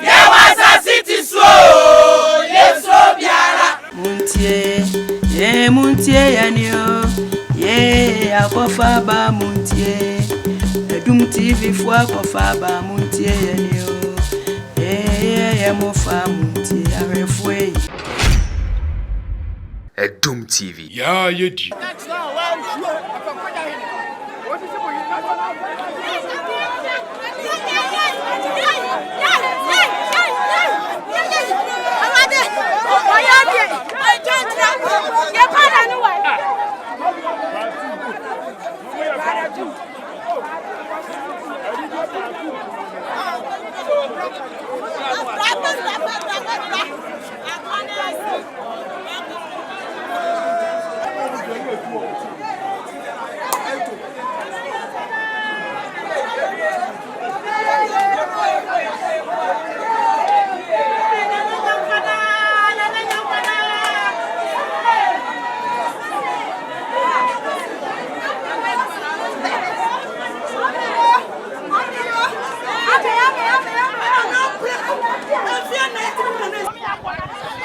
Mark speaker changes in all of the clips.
Speaker 1: Yɛwɔ asase ti so o, yɛnsuro biara.
Speaker 2: Muntie, ye muntie yɛne o, ye akɔfa aba muntie. Adum TV fo akɔfa aba muntie yɛne o, ye yɛ mo fa muntie ahwɛfoɔ yi.
Speaker 3: Adum TV.
Speaker 4: Yaa yɛdi.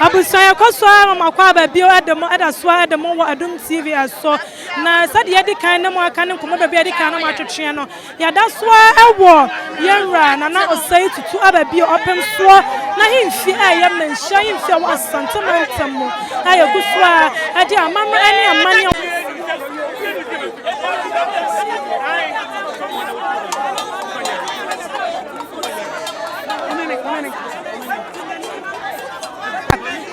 Speaker 5: Abusua yɛkɔ so ara ma mo akɔ aba bio de mo da so ara de mo wɔ Adum TV so. Na sɛdeɛ yɛadi kan ne mo aka ne nkɔmmɔ baabi a yɛadi kan ne mo atwetweɛ no, yɛda so ara wɔ yɛn wura Nana Osei Tutu aba bio ɔpem soɔ n'ahemfie a ɛyɛ Manhyia ahemfie a ɛwɔ Asante mantam mu a yɛgu so ara de amammerɛ ne amanneɛ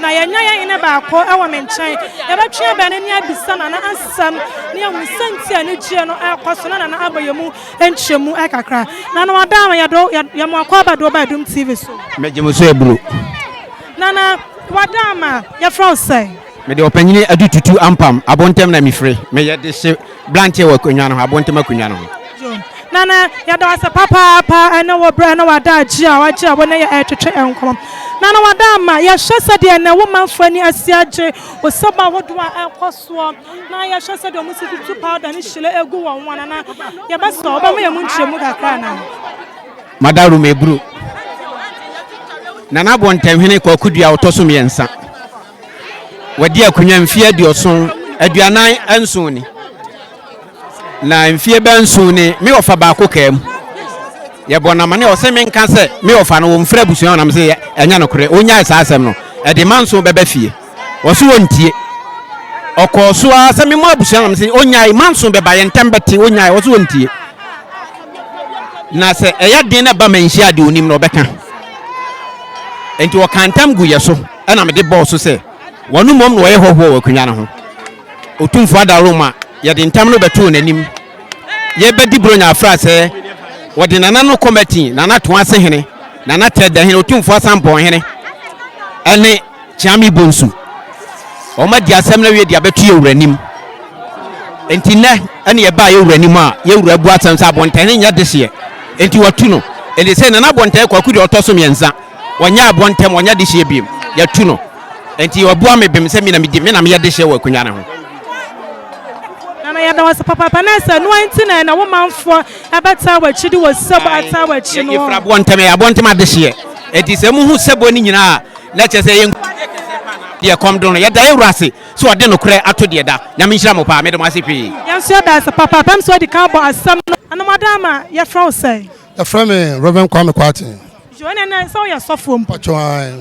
Speaker 5: Na yɛanya yɛn hene baako wɔ me nkyɛn. Yɛbɛtwe abɛn no ne abisa Nana asɛm ne yɛahu sɛnti a anigyeɛ no rekɔ so na Nana abɔ yɛn mu nkyerɛmu kakra. Nana Wadaama, yɛde wo, yɛ mo akwaaba de wo ba Adum TV so.
Speaker 6: Megye mo so aburo.
Speaker 5: Nana Wadaama, yɛfrɛ wo sɛn?
Speaker 6: Mede Ɔpanyini Adu Tutu Ampam, Abontɛm na mefiri. Meyɛ dehye branteɛ wɔ akonnwa no ho, Abontɛm akonnwa no ho.
Speaker 5: Yo, Nana, yɛda wo ase papaapa ɛne wo berɛ ne w'adaagye a wagye a wo ne yɛ ɛretwetwe nkɔmmɔ. Nana Wadaama, yɛhwɛ sɛdeɛ ɛnɛ wo manfoɔ ani asi agye wo sɛbɔ ahodoɔ a ɛrekɔ soɔ na yɛhwɛ sɛdeɛ wɔn si tutu powder ne hyire gu wɔn ho a, Nana, yɛbɛsrɛ wo, wobɛma yɛn mu nkyerɛmu kakra anaa?
Speaker 6: Madaworo Meburu, Nana Abontɛmhene Kwaku Dua a ɔtɔ so mmiɛnsa. Wadi akonnwa mfeɛ aduɔson, 47 ni. Na mfeɛ bɛ nson ni, me ɔfa baako kaa mu. Yɛbɔ no amane ɔsɛ menka sɛ me ɔfa no wɔmfiri abusua hɔ na mese ɛnyɛ nokorɛ. Ɔnyae saa asɛm no, ɛde manson bɛba fie. Ɔse ɔntie. Ɔkɔɔ so ara sɛ memmɔ abusua na mese ɔnyae manson bɛba yɛn ntɛm bɛte ɔnyae ɔse ɔntie. Na sɛ ɛyɛ den na ɛba manhyia deɛ ɔnim no ɔbɛka. Enti ɔkaa ntam gu yɛ so ɛna mede bɔɔ so sɛ wɔno mmom na ɔyɛ hɔhoɔ wɔ akonnwa no ho. Otumfoɔ Adaworoma yɛde ntam no bɛtoo n'anim. Yɛbɛdi Buronya afra sɛ wɔde Nana no kɔmɛti, Nana Toase hene, Nana Tɛdɛ hene, Otumfoɔ Asampɔn hene ɛne Kyeame Bonsu. Wɔn adi asɛm no awie de abɛto yɛn wura anim. Enti nnɛ ɛne yɛbaa yɛn wura anim a yɛn wura abu asɛm sɛ Abɔntɛn nyɛ dehyeɛ. Enti wɔatu no. Enti sɛ Nana Abɔntɛn Kwaku deɛ ɔtɔ so mmiɛnsa. Wɔnyɛ Abɔntɛm, wɔnyɛ dehyeɛ biom. Yɛatu no. Enti wɔabua me bem sɛ me na medi, me na meyɛ dehyeɛ wɔ akonnwa no ho.
Speaker 5: Nana yɛda wo ase papaapa na sɛ ɛno ara nti na ɛna wo manfoɔ ɛbɛtaa w'akyi de wɔ sɛbo ataa w'akyi no.
Speaker 6: Yɛfiri Aboɔntɛm, ɛyɛ Aboɔntɛm adehyeɛ. Enti sɛ mohu sɛbo no nyinaa a, na kyerɛ sɛ yɛn deɛ kɔm do no. Yɛda yɛn wura ase sɛ ɔde nokorɛ ato deɛ da. Nyame nhyira mo paa. Meda mo ase pii.
Speaker 5: Yɛn nso yɛda ase papaapa. Ɛm sɛ wadi kan abɔ asɛm no. Anomadama, yɛfrɛ wo sɛn?
Speaker 7: Yɛfrɛ me Rev. Kwame Kwarteng.
Speaker 5: Yo, ɛnɛ nɛ sɛ woyɛ sɔfoɔ mpo.
Speaker 7: Pacho ae.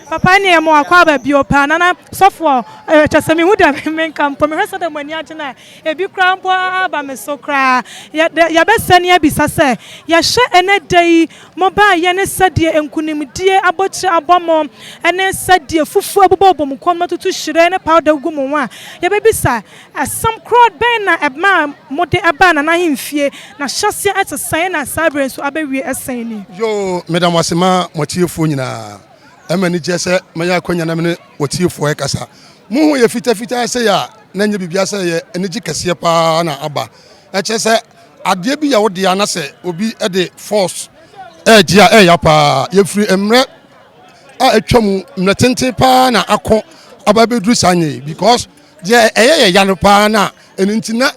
Speaker 5: Papa ɛneɛ yɛma wo akwaaba bio paa nana sɔfoɔ eh, kyɛ sɛ mehu dɛ menka mpo mehwɛ sɛdɛ mo ani agye no a ebi koraa mpo aba me so koraa yɛbɛsane abisa sɛ yɛhwɛ ɛnɛ da yi mo baayɛ ne sɛdeɛ nkunimdie abotire abɔ mo ne sɛdeɛ fufuo abobɔbobɔ mo kɔn mu atutu hyire ne powder gu mo ho a yɛbɛbisa Asɛm korɔ bɛn na ɛmaa mode baa Nana ahemfie, na hyɛseɛ te sɛn na saa berɛ nso abɛwie sɛn ni?
Speaker 7: Yoo, meda mo ase ma mo atiefoɔ nyinaa. Ɛma anigyeɛ sɛ manya akwanya na me ne w'atiefoɔ rekasa. Mo ho yɛ fitafitaa sei a, na ɛnyɛ biribiara sɛ ɛyɛ anigye kɛseɛ pa ara na aba. Ɛkyerɛ sɛ adeɛ bi yɛ wo dea na sɛ obi de force regye a, ɛyɛ ya pa ara. Yɛfiri mmerɛ a atwa mu, mmerɛ tenten pa ara na ako aba abɛduru saa nyɛ yi because Deɛ ɛyɛ yɛ ya no paa na ɛno nti na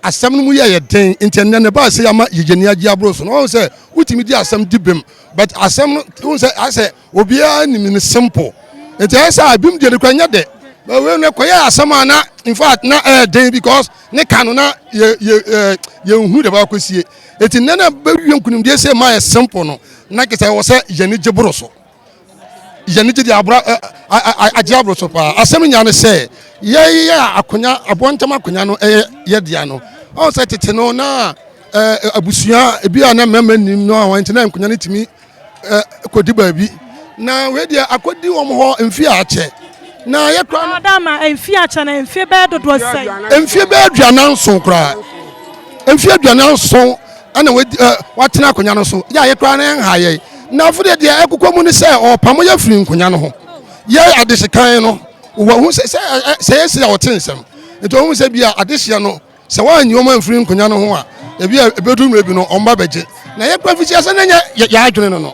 Speaker 7: asɛm no mu yɛ yɛ den nti ɛnɛ ne baa sɛ ama yɛgye ni agye aboro so no. Wɔn sɛ wotumi di asɛm di bem, but asɛm no wɔn sɛ asɛ obiara nim ne simple, nti ɛyɛ sɛ abim deɛ no kora nyɛ dɛ, but wei no kɔyɛ asɛm a na in fact na ɛyɛ den because ne ka no na yɛ yɛ ɛɛ yɛnhu de baakɔ sie. Eti nnɛ na bɛwie nkunimdie sɛ ma yɛ simple no, na kɛsɛ ɛwɔ sɛ yɛne gye boro so, yɛne gye de abora ɛ agye aboro so paa. Asɛm nya ne sɛ yɛyɛ akonya aboa ntam akonya no ɛyɛ yɛ dea no. Ɔn sɛ tete no na ɛɛ abusua ebi a na mmarima nim no a wɔn nti na nkonya no tumi ɛɛ kɔdi baabi, na wei deɛ akɔdi wɔn hɔ mfe a akyɛ na yɛkora no.
Speaker 5: Ɔdama mfe akyɛ na mfe bɛyɛ dodoɔ sɛn?
Speaker 7: Mfe bɛyɛ 47 koraa, mfe 47 ɛna wadi ɛ watena akonnwa no so. Yɛ a yɛkora no ɛnha yɛ na afo deɛ deɛ ɛkokɔ mu ne sɛ ɔpamo yɛ firi nkonnwa no ho. Yɛ adehyekan no wɔhu sɛ sɛ ɛ sɛ yɛsi a ɔte nsɛm, nti wɔhu sɛ bi a adehyeɛ no sɛ wɔanyi wɔn amfiri nkonnwa no ho a, ebi a ebedu mmerɛ bi no wɔn ba bɛgye na yɛkora fiti ase ne nyɛ yɛ adwene no,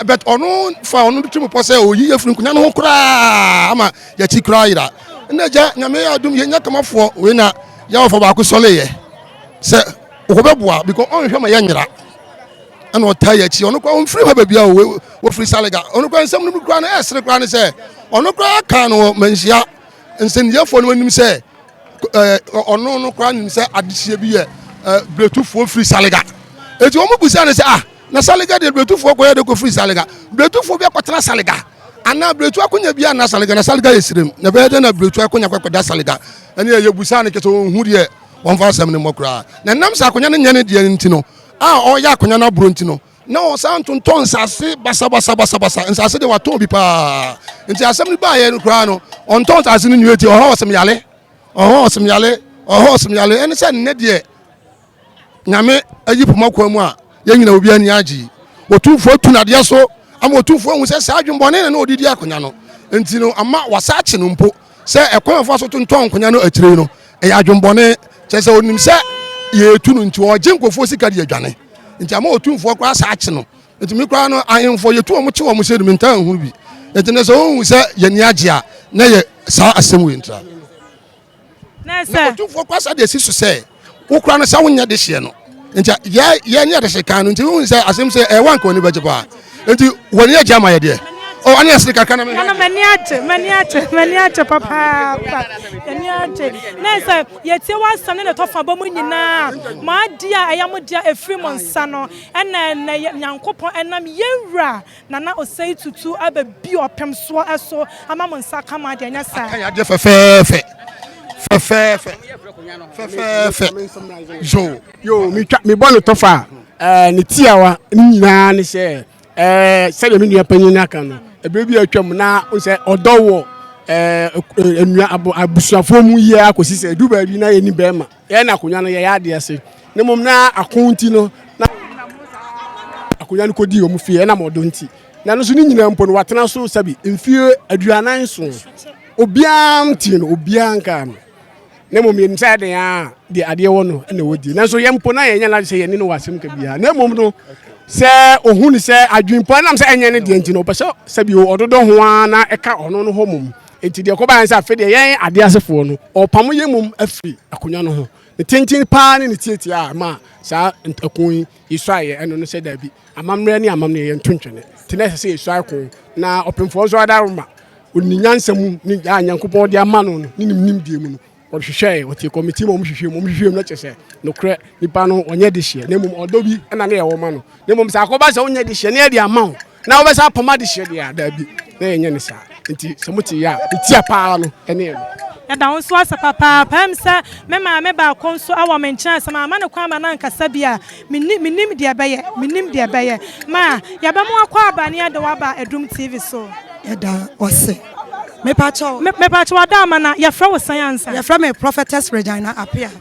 Speaker 7: but ɔno fa ɔno tirim pɔ sɛ oyi yɛ firi nkonnwa no ho koraa ama yɛkyi koraa yera. Ɛna gya Nyame yɛ adum yɛnya kamafoɔ wei na yɛwɔfɔ baako sɔleyɛ sɛ wɔbɛboa because ɔnhwɛ ma yɛnyera, ɛna ɔtaa yɛ akyi. Ɔno koraa ɔmfiri hɔ baabi a wɔfiri Salega. Ɔno koraa nsɛm no mu koraa no ɛsere koraa ne sɛ ɔno koraa kaa no wɔ manhyia nsɛnniafoɔ no anim sɛ ɔno no koraa nim sɛ adehyeɛ bi yɛ biretufoɔ firi Salega. Eti wɔn busa no sɛ, ah, na Salega deɛ biretufoɔ kɔyɛ de kɔfiri Salega, biretufoɔ bi akɔtena Salega anaa biretu akonya bi ana Salega? Na Salega yɛ sirem na ɛbɛyɛ dɛ na biretu akonya kɔkɔda Salega? Ɛne yɛ busa no kɛsɛ ɔnhu deɛ wɔmfa asɛm no mmɔ koraa. Na nam sɛ akonya no nyɛ ne deɛ nti no a ɔyɛ akonya no aborɔ nti no na ɔsan tontɔn nsase basabasabasabasa. Nsase deɛ watɔn bi paa, nti asɛm no baayɛ no koraa no ɔntɔn nsase no nwie ti ɔhɔ ɔsɛm yale, ɔhɔ ɔsɛm yale, ɔhɔ ɔsɛm yale. Ɛne sɛ nnɛ deɛ Nyame ayi poma kwan mu a yɛn nyina obi ani agye. Otumfoɔ atu n'adeɛ so ama otumfoɔ ahu sɛ saa adwembɔne na na ɔde di akonya no nti no ama wasa akye no mpo sɛ ɛkwan a ɔfa so tontɔn nkonya no akyire yi no ɛyɛ adwembɔne, kyerɛ sɛ onim sɛ yɛretu no nti ɔgye nkurɔfoɔ sika de adwane, nti ama otumfoɔ koraa saa akye no. Nti me koraa no ahemfo yɛtu wɔn kye wɔn sɛ no mentaa nhunu bi, nti na sɛ wɔhu sɛ yɛni agye a na yɛ saa asɛm wei ntra.
Speaker 5: Na
Speaker 7: na otumfoɔ koraa saa de asi so sɛ wo koraa no sɛ wonyɛ dehyeɛ no nti yɛ yɛ ne adehye kan no nti wohu sɛ asɛm sɛ ɛwɔ anka w'ani bɛgye paa, nti w'ani agye ama yɛ deɛ ɔ ane ɛsere kakra na
Speaker 5: mehwɛ. M'ani agye, m'ani agye, m'ani agye papaapa, m'ani agye. Na sɛ yɛtie w'asɛm ne ne tɔfa bɔ mu nyinaa, mo adeɛ a ɛyɛ mo dea ɛfiri mo nsa no, ɛna ɛnɛ Nyankopɔn ɛnam yɛn wura Nana Osei Tutu abɛbue ɔpem soɔ so ama mo nsa aka mo adeɛ, nyɛ saa?
Speaker 7: Aka yɛn adeɛ fɛfɛɛfɛ, fɛfɛɛfɛ, fɛfɛɛfɛ, yoo.
Speaker 3: Yoo, metwa mebɔ no tɔfa a, ɛɛ ne tiawa ne nyinaa ne sɛ ɛɛ sɛdeɛ me nua panyin no aka no, ɛberɛ bi a atwam na sɛ ɔdɔ wɔ ɛɛ nua abusuafoɔ mu yie akɔsi sɛ ɛdu baabi na yɛni bɛrima yɛn na akonnwa no yɛyɛ adeɛ ase, na mmom na ako nti no na akonnwa no kɔdii wɔn fie ɛnam ɔdɔ nti. Na no so ne nyinaa mpo no watena so sɛbi mfie 47, obiara ntii no, obiara nkaa no, na mmom yɛnim sɛ ɛden a deɛ adeɛ wɔ no na ɛwɔ die. Nanso yɛn mpo na yɛnyɛ n'ade sɛ yɛne no wɔ asɛm ka biara, na mmom no sɛ ohun ne sɛ adwempo ɛnam sɛ ɛnyɛ ne deɛ nti no ɔpɛ sɛ sɛbi ɔdodɔ ho ara na ɛka ɔno no hɔ mmom. Nti deɛ ɛkɔbaeɛ sɛ afei deɛ yɛn adeɛ asefoɔ no ɔpamo yɛn mmom afiri akonnwa no ho. Ne tenten paa ne ne tiatia a ɛma saa ɛko yi yɛsuaeɛ ɛno no sɛ daabi, amammerɛ ne amammerɛ yɛnto ntwene, nti na ɛsɛ sɛ yɛsua ko. Na ɔpemfoɔ nso adaworoma ɔni nyansa mu ne a Nyankopɔn de ama no no ne ne nimdeɛ mu no ɔhwehwɛɛ, ɔte kɔmiti ma ɔmhwehwɛ mu, ɔmhwehwɛ mu na kyerɛ sɛ nokorɛ nipa no ɔnyɛ dehyeɛ, na mmom ɔdɔ bi na ne yɛwɔ ma no, na mmom sɛ akɔba sɛ wonyɛ dehyeɛ ne yɛde ama wo na wobɛsa apam adehyeɛ deɛ a, daabi, na yɛnyɛ ne saa. Nti sɛ mote yɛ a metia paa no ɛne ɛno.
Speaker 5: Yɛda wo nso ase papaapa. Ɛm sɛ me maame baako nso wɔ me nkyɛn a sɛ mamma no kwan ma no ankasa bi a, menni, mennim deɛ ɛbɛyɛ, mennim deɛ ɛbɛyɛ. Ma yɛbɛma woakɔ aba ne yɛde wo aba Adum TV so.
Speaker 4: Yɛda wo ase. Mepakyɛw.
Speaker 5: Me, mepakyɛw Adaama na yɛfrɛ wo sɛn ansa?
Speaker 4: Yɛfrɛ me Prophetess Regina Appiah.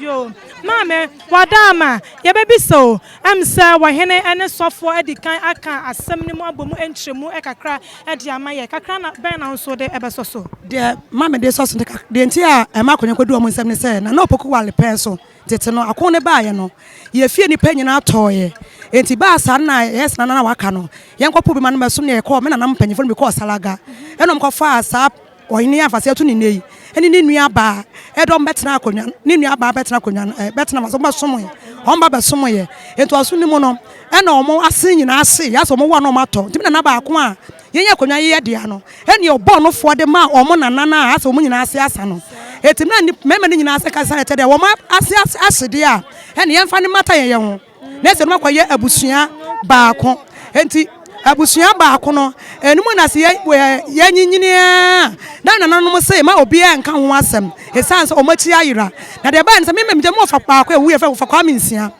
Speaker 5: Yoo, maame, w'adaama, yɛbɛbisa o, ɛm sɛ wɔhene ne sɔfoɔ adi kan aka asɛm no mu abɔ mu nkyerɛmu kakra de ama yɛ, kakra na bɛn na wo nso wode bɛsɔ so?
Speaker 4: Deɛ ma mede sɔ so ne kak, deɛ nti a ɛma akonnwa kɔdu wɔn nsam ne sɛ, Nana Opoku ware pɛn so, tete no, ako no baeɛ no, yɛ fie nnipa nyinaa tɔeɛ, enti baa saa no na yɛyɛ sɛ nana a waka no, yɛnkɔpo bi ma no mmɛsom ne yɛkɔɔ, me nananom mpanyimfoɔ no bi kɔɔ Salaga, ɛna wɔkɔfaa saa ɔhene yi amfa sɛ yɛto no nnɛ yi. ne ne nua baa ɛde wɔn bɛtena akonnwa ne nua baa bɛtena akonnwa no ɛɛ bɛtena ma so wɔn bɛsom yɛ wɔn ba bɛsom yɛ nti ɔsom no mu no ɛna wɔn ase nyinaa ase yɛ asɛ wɔn wɔ na wɔn atɔ nti mi nana baako a yɛn yɛ akonnwa yɛ dea no ɛna ɔbɔ no foɔ de ma wɔn nana no a asɛ wɔn nyinaa ase asa no eti mi na mmarima no nyinaa ase kasa ɛkyɛ deɛ wɔn ase ase ase deɛ a ɛna yɛn fa ne mata yɛn yɛn ho. Na ɛsɛ no akɔyɛ abusua baako. Enti abusua baako no, ɛno mu na sɛ yɛnyinyini a, na nananom se ma obiara nka ho asɛm, ɛsiane sɛ wɔn akyi ayera. Na deɛ ɛbaeɛ ne sɛ, me mmom wɔfa baako a ɛwuiɛ fɛ wɔfa Kwame Nsia.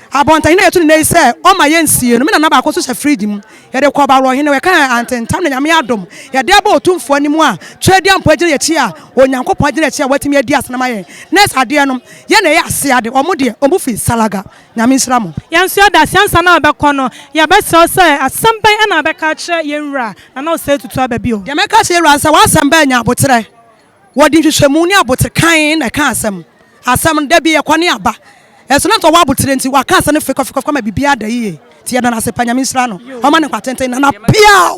Speaker 4: Abɔntahene a yɛto no nnɛ yi sɛ ɔma yɛnsie no, me nana baako nso hyɛ fridge mu. Yɛde kɔɔ Baworɔhene, wɔka antentam na Nyame adom, yɛde aba Otumfoɔ anim a, Tweaduampɔn agyina yɛn akyi a, Onyankopɔn agyina yɛn akyi a watumi adi asɛm ama yɛn. Nurse adeɛ no, yɛn na ɛyɛ aseade, wɔn deɛ, wɔn firi Salaga. Nyame nhyira mo.
Speaker 5: Yɛn nso yɛda ase. Ansa na wobɛkɔ no, yɛbɛsrɛ wo sɛ asɛm bɛn na wobɛka akyerɛ yɛn wura Nana Osei Tutu Aba bio?
Speaker 4: Deɛ mɛka akyerɛ yɛn wura ne sɛ, w'asɛm bɛn nya aboterɛ. Wɔde nhwehwɛmu ne abotere kann na ɛka asɛm. Asɛm no, da bi ɛkɔ ne aba. Ɛso na nka ɔwɔ aboterɛ nti, waka asɛm no fekɔfekɔfekɔ ama biribiara ada yie. Nti yɛda no ase pa. Nyame nhyira no. Ɔmma no nkwa tenten. Nana Piaw!